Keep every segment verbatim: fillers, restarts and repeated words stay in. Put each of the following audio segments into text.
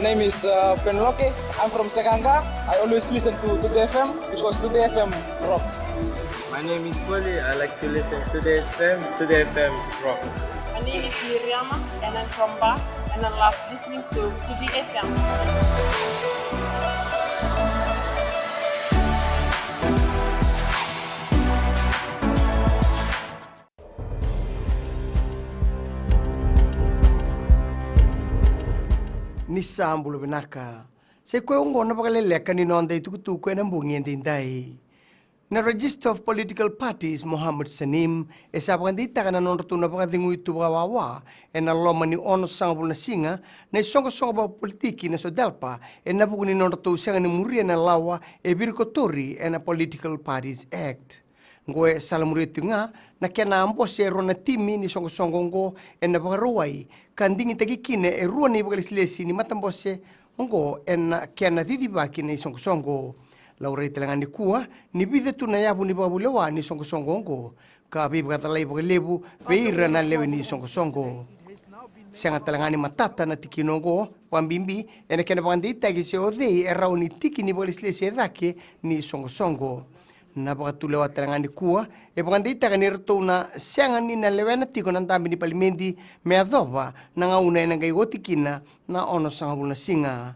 Name is uh, Penloke. I'm from Sekanga. I always listen to Today F M because Today F M rocks. My name is Koli. I like to listen to Today F M. Today F M is rock. My name is Miriama and I'm from Ba and I love listening to Today F M. Ni sa bula vinaka. Sa i koya oqo na vakaleleka ni noda itukutuku ena bogi edaidai. Na Register of Political Parties, Mohammed Saneem, e sa vakadeitaka na nodratou na vakacegui tu vakawawa ena loma ni onosagavulu na siga na isoqosoqo vakapolitiki na SODELPA, ena vuku ni nodratou sega ni muria na lawa e virikotori ena Political Parties Act. Oqo e salamuria tiko ga na kena a bose e rua na timi ni soqosoqo oqo ena Vakarauwai, ka digitaki kina e rua na ivakalesilesi ni matabose oqo ena kena cicivaki na isoqosoqo. Laurai tale ga nikua ni vica tu na yavu ni vakavulewa ni soqosoqo oqo, ka veivakacalai vakalevu vei ira na lewe ni soqosoqo. Sega tale ga ni matata na tikina oqo, vakabibi ena kena vakadeitaki se o cei e rawa ni tiki ni vakalesilesi e cake ni soqosoqo. Na vakatulewa tale ga nikua e vakadeitaka ni ratou na sega ni na lewena tiko na dabe ni palimedi me yacova na gauna ena qai oti kina na onosagavulu na siga.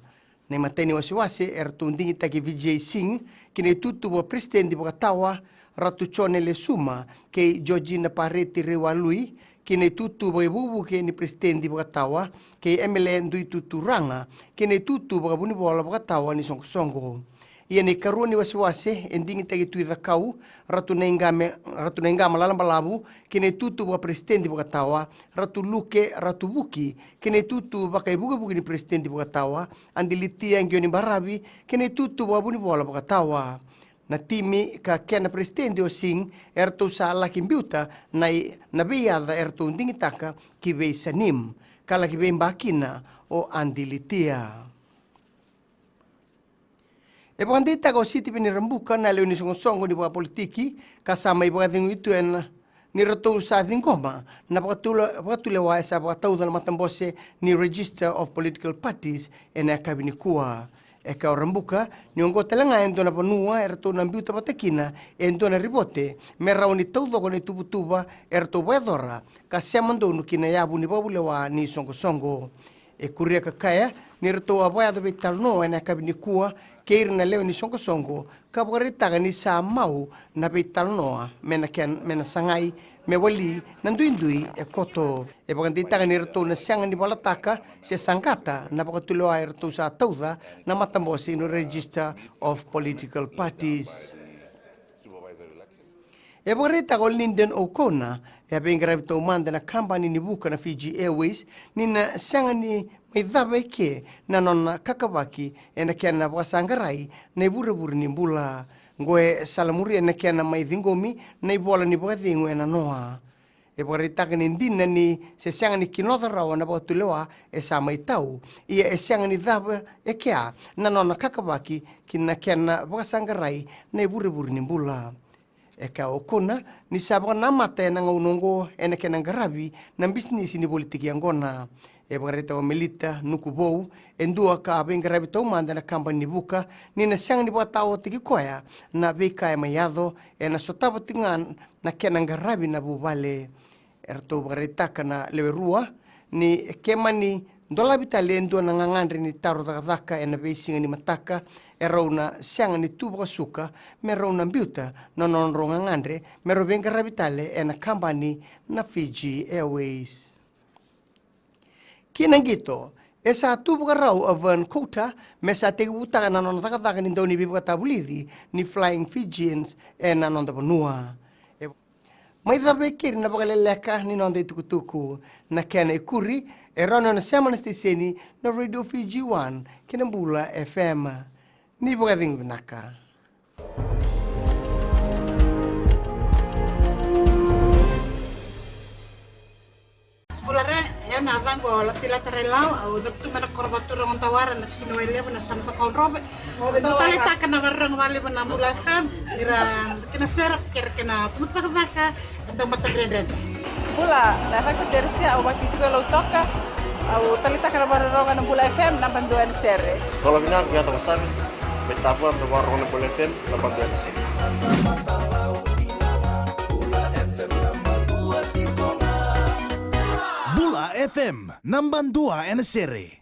Na imatai ni wasewase e ratou digitaki Vijay Singh ki na itutu vakaperesitedi vakatawa, Ratu Jone Lesuma kei Georgina Pareti Reiwalui ki na itutu vakaivukevuke ni peresitedi vakatawa, kei Emele Duituturaga ki na itutu vakavunivola vakatawa ni soqosoqo. Ia na ikarua ni wasewase e digitaki Tui Cakau, Ratu Naiqame, Ratu Naiqama Lalabalavu ki na itutu vakaperesitedi vakatawa, Ratu Luke Ratuvuki ki na itutu vakaivukevuke ni peresitedi vakatawa, Adi Litia Qioni Baravi ki na itutu vakavunivola vakatawa. Na timi ka kena peresitedi o Singh e ratou sa laki biuta na i, na veiyaca e ratou digitaka ki vei Saneem, ka laki veiba kina o Adi Litia. E vakadeitaka o Sitiveni Rabuka na lewe ni soqosoqo ni vakapolitiki ka sa mai vakacegui tu ena ni ratou sa ciqoma na vakatule, vakatulewa e sa vakatauca na matabose ni Register of Political Parties ena yakavi nikua. E kaya o Rabuka ni oqo tale ga e dua na vanua e ratou na biuta vata kina e dua na ripote me rawa ni taucoko na ituvatuva e ratou vakayacora ka sema donu ki na yavu ni vakavulewa ni soqosoqo. E kuria ka kaya ni ratou a vakayaco veitalanoa ena yakavi nikua kei ira na lewe ni soqosoqo ka vakaraitaka ni sa mau na veitalanoa me na ken, me na sagai me wali na duidui e koto. E vakadeitaka ni ratou na sega ni valataka se saqata na vakatulewa e ratou sa tauca na matabose ni Register of Political Parties. E vakaraitaka o Lyndon O'Connor, e a veiqaravi taumada ena kabani ni vuka na Fiji Airways, ni na sega ni mai cava eke na nona kakavaki ena kena vakasaqarai na ivurevure ni bula. Oqo e salamuria na kena mai ciqomi na ivola ni vakacegu ena noa. E vakaraitaka ni dina ni se sega ni kinoca rawa na vakatulewa e sa mai tau, ia e sega ni cava e kea na nona kakavaki ki na kena vakasaqarai na ivurevure ni bula. E kaya o O'Connor ni sa vakanamata ena gauna oqo ena kena qaravi na bisinisi ni volitaki yaqona. E vakaraitaka o Melita Nukuvou, e dua ka veiqaravi taumada ena kabani ni vuka, ni na sega ni vakataotaki koya na veika e mai yaco, ena sotava tiko ga na kena qaravi na vuvale. Eratou vakaraitaka na lewe rua ni ke mani dolavi tale e dua na gagadre ni taro cakacaka ena veisiga ni mataka, e rau na sega ni tu vakasuka me rau na biuta na nodrau gagadre me rau veiqaravi tale ena kabani na Fiji Airways. Ki na qito, e sa tu vakarau a Vern Cotter me sa tekivutaka na nona cakacaka ni dauniveivakatavulici ni Flying Fijians ena noda vanua. E mai cava e keri na vakaleleka ni noda itukutuku. Na kena ikuri e rawa ni o na sema na siteseni na Radio Fiji One kei na Bula F M. Ni vakacegu vinaka. Bula re, e na vaqo Latilata Railau, au cavutu mai na koro Vaturaga o Dawara, na tikina Wailevu, na Samata Kaudrove. Au dau taleitaka na vakarorogo vakalevu na Bula F M, ira kina sera, kere kena tumataka cakacaka, dau matadredre. Bula, na yacaqu o Teresia, au vakiti tiko e Lautoka. Au talitaka na vakarorogo na Bula F M, naba dua ena sere. Sola vinaka, Gata Vasavi. Mai Tavua, na vakarorogo na Bula F M, naba dua ena sere. Bula F M, naba dua ena sere.